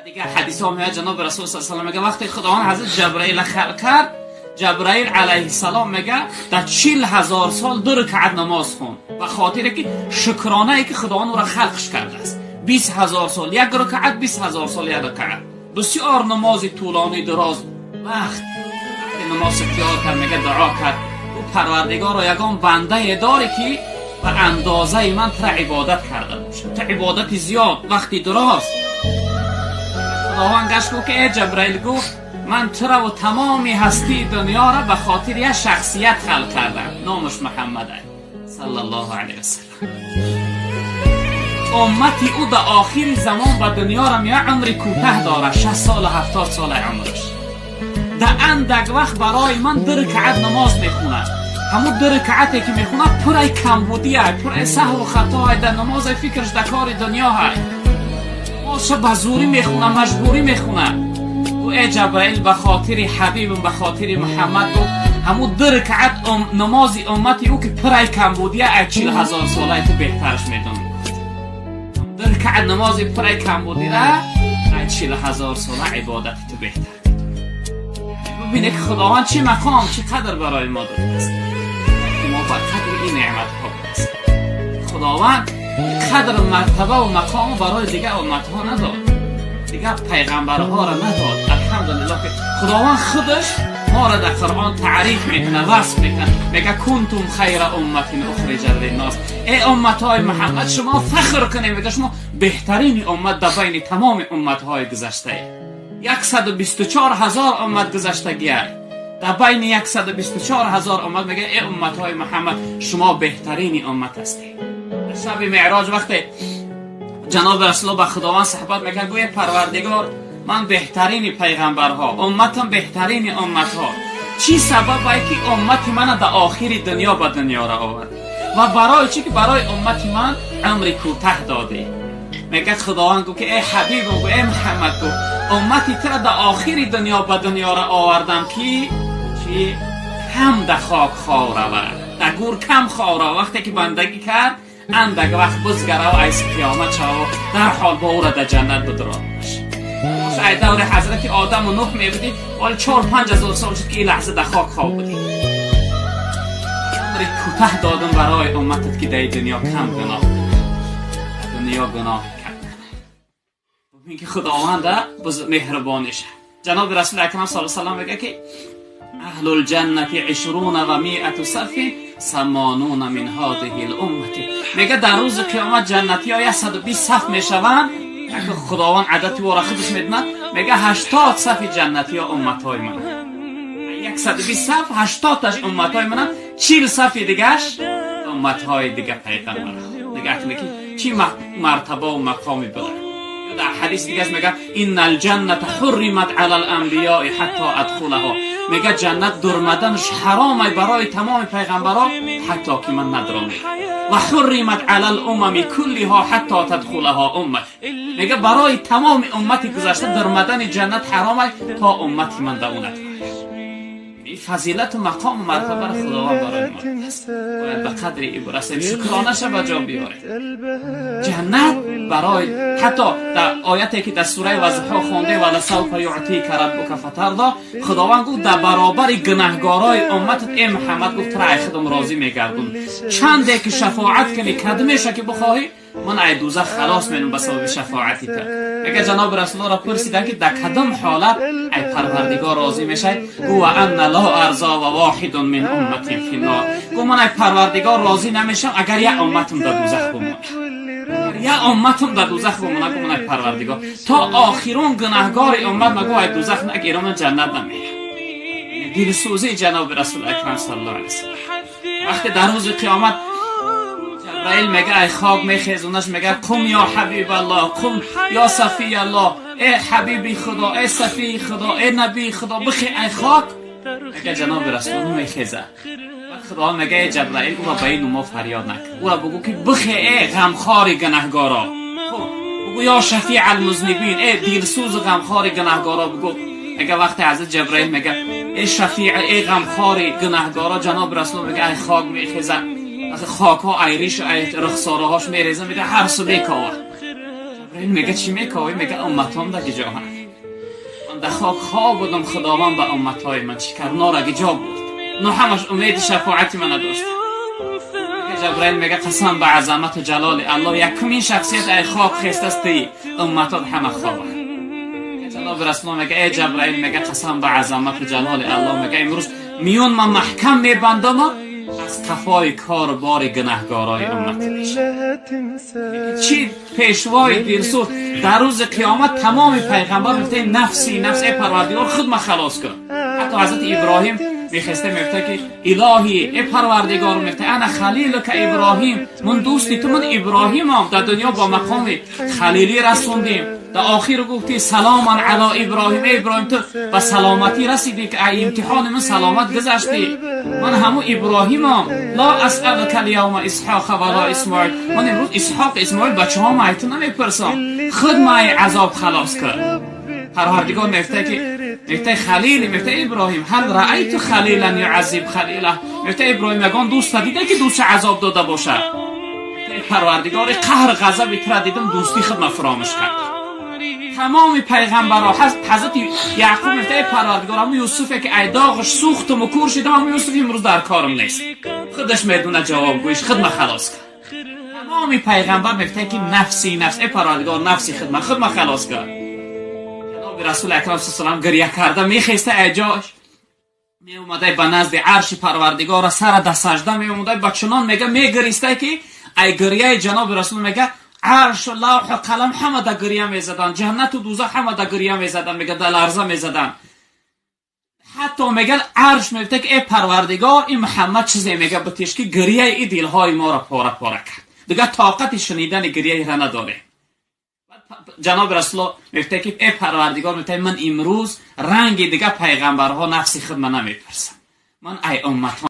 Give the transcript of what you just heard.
Дигар ҳадисҳо меояд, ҷаноби расул саллаллоҳу алайҳи васаллам мегӯяд, вақте Худованд ҳазрат Ҷабраил халқ кард, Ҷабраил алайҳиссалом мегӯяд, дар 40 000 сол 2 ракъат намоз хонд, ба хотире ки шукронае ки Худованд ӯро халқш кардааст. 20 000 сол як ракъат, 20 000 сол як ракъат, бисёр намози тӯлонӣ, дароз вақт. Вақте намоз ихтиёр кард, мегӯяд, дуо кард: ӯ Парвардигоро, ягон бандае дорӣ, ки ба андозаи ман тура ибодат карда бошад, ту ибодати зиёд, вақти дароз? Худованд гашт, гуфт ки э Ҷабраил, гуфт, ман тура ва тамоми ҳастии дунёро ба хотири як шахсият халқ кардам, номаш Муҳаммад саллаллоҳу алайҳи васаллам. Уммати ӯ дар охири замон ба дунёро меояд, умри кӯтаҳ дорад, 60 сола, 70 сола умраш. Дар андак вақт барои ман 2 ракъат намоз мехонад. Ҳамун 2 ракъате ки мехонад, пурай камбудиай, пурай саҳву хатоай, дар намозай фикраш дар кори дунёҳай, намозша ба зӯрӣ мехонад, маҷбурӣ мехонад. Гӯ, э Ҷабраил, ба хотири ҳабибам, ба хотири Муҳаммад, гуфт, ҳамун 2 ракъат намози уммати ӯ, ки пурай камбудия, ай 40 000 солаи ту беҳтараш медонам. 2 ракъат намози пурай камбудира ай 40 000 сола ибодати ту беҳтар. Бубине, ки Худованд чӣ мақом, чӣ қадр барои мо додааст, ки мо ба қадри ин неъматҳо бирасем. Худованд қадр, мартаба ва мақому барои дигар умматҳо надод, дигар пайғамбарҳоро надод. Алҳамдулиллоҳ, ки Худованд худаш моро дар Қуръон таъриф мекунад, васф мекунад, мега: كنتم خير أمة أخرجت للناس. Эй умматҳои Муҳаммад, шумо фахр кунед, мега, шумо беҳтарини уммат дар байни тамоми умматҳои гузаштае. 124 000 уммат гузаштагиай, дар байни 124 000 уммат, мега, эй умматҳои Муҳаммад, шумо беҳтарини уммат ҳастед. Дар шаби меъроҷ, вақте ҷаноби Расулулло ба Худованд суҳбат мекард, гӯя: Парвардигор, ман беҳтарини пайғамбарҳо, умматам беҳтарини умматҳо, чӣ сабабае ки уммати мана дар охири дунё ба дунёро овард ва барои чӣ ки барои уммати ман умри кӯтаҳ додӣ? Мегӯяд, Худованд гуфт ки эй ҳабибам, гу, эй Муҳаммад, гуфт, уммати тура дар охири дунё ба дунёро овардам, ки чӣ кам да хок хов равад, дар гур кам хов равад. Вақте ки бандагӣ кард, андак вақт бизгарав, айс қиёмат шава, дарҳол бо ӯра дар ҷаннат бидурод. Ай даври ҳазрати Одаму Нуҳ мебудӣ, вале 4-5 ҳазор сол шуд, ки ин лаҳза дар хок хоб будӣ. Умри кӯтаҳ додам барои умматат, ки дар дунё кам гуноҳ, дунё гуноҳ кам. Бубин, ки Худованда меҳрубониша. Ҷаноби Расули Акрам саллаллоҳу алайҳи васаллам мегӯяд, ки أهل الجنة عشرون ومائة صف، ثمانون من هذه الأمة. Мега, дар рӯзи қиёмат ҷаннатиҳо 120 саф мешаванд. Худованд адати ора худаш медонад. Мега, 80 сафи ҷаннатиҳо умматҳои ман, 120 саф, 80таш умматҳои мананд, 40 сафи дигаш умматҳои дига, пайғамбарҳо. Дига ки чӣ мартабаву мақоми баланд. Дар ҳадис дигаш мега: إن الجنة حرمت على الأنبياء حتى أدخلها. Мега, ҷаннат дурмаданаш ҳаромай барои тамоми пайғамбарон, ҳатто ки ман надром. وحرمت على الأمم كلها حتى تدخلها أمتي. Мега, барои тамоми уммати гузашта дурмадани ҷаннат ҳаромай, то уммати ман да унад. Фазилату мақому мартабаро Худованд барои мо, бояд ба қадри ин бирасем, шукронаша ба ҷо биёрем. Ҷаннат барои ҳатто дар ояте, ки дар сураи Ваззуҳо хондем, ولسوف يعطيك ربك فترضى, Худованд гуфт, дар баробари гунаҳгорои умматат, э Муҳаммад, гуфт, тура ай худам розӣ мегардум. Чанде ки шафоат кунӣ, кадмеша ки бихоҳӣ, ман ай дӯзах халос менум ба сабаби шафоати ту. Агар ҷаноби Расулуллоро пурсиданд, ки дар кадом ҳолат ай Парвардигор розӣ мешавӣ, гу: وأنا لا أرضى وواحد من أمتي في النار. Гу, ман ай Парвардигор розӣ намешавам, агар як умматам дар дӯзах бимонад, як умматам дар дӯзах бимонад. Гу, ман ай Парвардигор то охирон гунаҳгори уммат магу ай дӯзах нагирам, ман ҷаннат намерам. Дилсӯзии ҷаноби Расул Акрам саллаллоҳу алайҳи васаллам. Вақте дар рӯзи қиёмат Ҷабраил мега, ай хок мехезонаш, мега: قم يا حبيب الله، قم يا صفي الله. Э ҳабиби Худо, э сафии Худо, э набии Худо, бихе ай хок. Мега, ҷаноби Расул намехеза. Худо мега: э Ҷабраил, ӯро ба ин мо фарёд накун, ӯро бугӯ, ки бихе, э ғамхори гунаҳгоро. Бугӯ: يا شفيع المذنبين. Э дилсӯзу ғамхори гунаҳгоро, бугӯ. Мега, вақте ҳазрат Ҷабраил мега: э шафиъ, э ғамхори гунаҳгоро, ҷаноби Расул мега, ай хок мехеза, хокҳо ай риш, ай рухсораҳош мереза, мега, ҳар су мекова. Ҷабраил. Ҷабраил мега чӣ мекавӣ? Мега умматом да гиҷоҳанд. Ман дар хок хоб будам, Худованд ба умматҳои ман чӣ кард? Нора гиҷо бурд. Но ҳамаш умеди шафоати мана дошт. Ҷабраил мега қасам ба азамату ҷалоли Аллоҳ, якумин шахсият ай хок хестаст, ти умматот ҳама хобанд. Ҷаноби Расулуллоҳ мега эй Ҷабраил, мега қасам ба азамату ҷалоли Аллоҳ, мега имрӯз миён ман маҳкам мебандам аз қафои кору бори гунаҳгорои уммат. Чӣ пешвои дилсӯз! Дар рӯзи қиёмат тамоми пайғамбар мегуфта: нафси, нафс, эй Парвардигор, худ ма халос кун. Ҳатто ҳазрати Иброҳим мехеста мегуфта ки илоҳӣ, эй Парвардигор, мегуфта ана халилука Иброҳим, ман дӯсти ту, ман Иброҳимам, дар дунё бо мақоми халилӣ расондем, дар охир гуфти саломан ало Иброҳим, эй Иброҳим, ту ба саломатӣ расидӣ, ки ай имтиҳони ман саломат гузаштӣ, ман ҳамун Иброҳимам. Ла асалука лявма Исҳоқа вала Исмоил, ман имрӯз Исҳоқ, Исмоил бачаҳома ай ту намепурсам, худ ма ай азоб халос кун. Парвардигор мегуфта ки мегуфта халили, мегуфта Иброҳим, ҳал раайту халилан юаззиб халила, мегуфта Иброҳим, ягон дӯста дида ки дӯстша азоб дода бошад? Парвардигори, қаҳр ғазаби тура дидам, дӯстии худ ма фаромӯш кард. Тамоми пайғамбарҳо, ҳазрати Яъқуб мегуфта: эй Парвардигор, ҳамун Юсуфе ки ай доғаш сӯхтуму кур шидам, ҳамун Юсуф имрӯз дар корам нест, худаш медона ҷавобгӯиш, худ ма халос кард. Тамоми пайғамбар мегуфта ки нафси, нафс, эй Парвардигор, нафси худ ма халос кард. Ҷаноби Расули Акрам салам гиря карда мехеста, ай ҷош меомадай ба назди арши Парвардигора, сара да сажда меомадай, ба чунон мега мегириста ки ай гиряи ҷаноби Расул мега аршу лавҳу қалам ҳама да гиря мезаданд, ҷаннату дузах ҳама да гиря мезаданд, мега да ларза мезаданд. Ҳатто меган арш мегуфта ки эй Парвардигор, ин Муҳаммад чизе мега битеш ки гиряи и дилҳои моро пора пора кард, дигар тоқати шунидани гиряиро надорем. Ҷаноби Расулуллоҳ мегуфта ки эй Парвардигор, мегуфта ман имрӯз ранги дигар пайғамбарҳо нафси худма намепурсам, ман ай умматон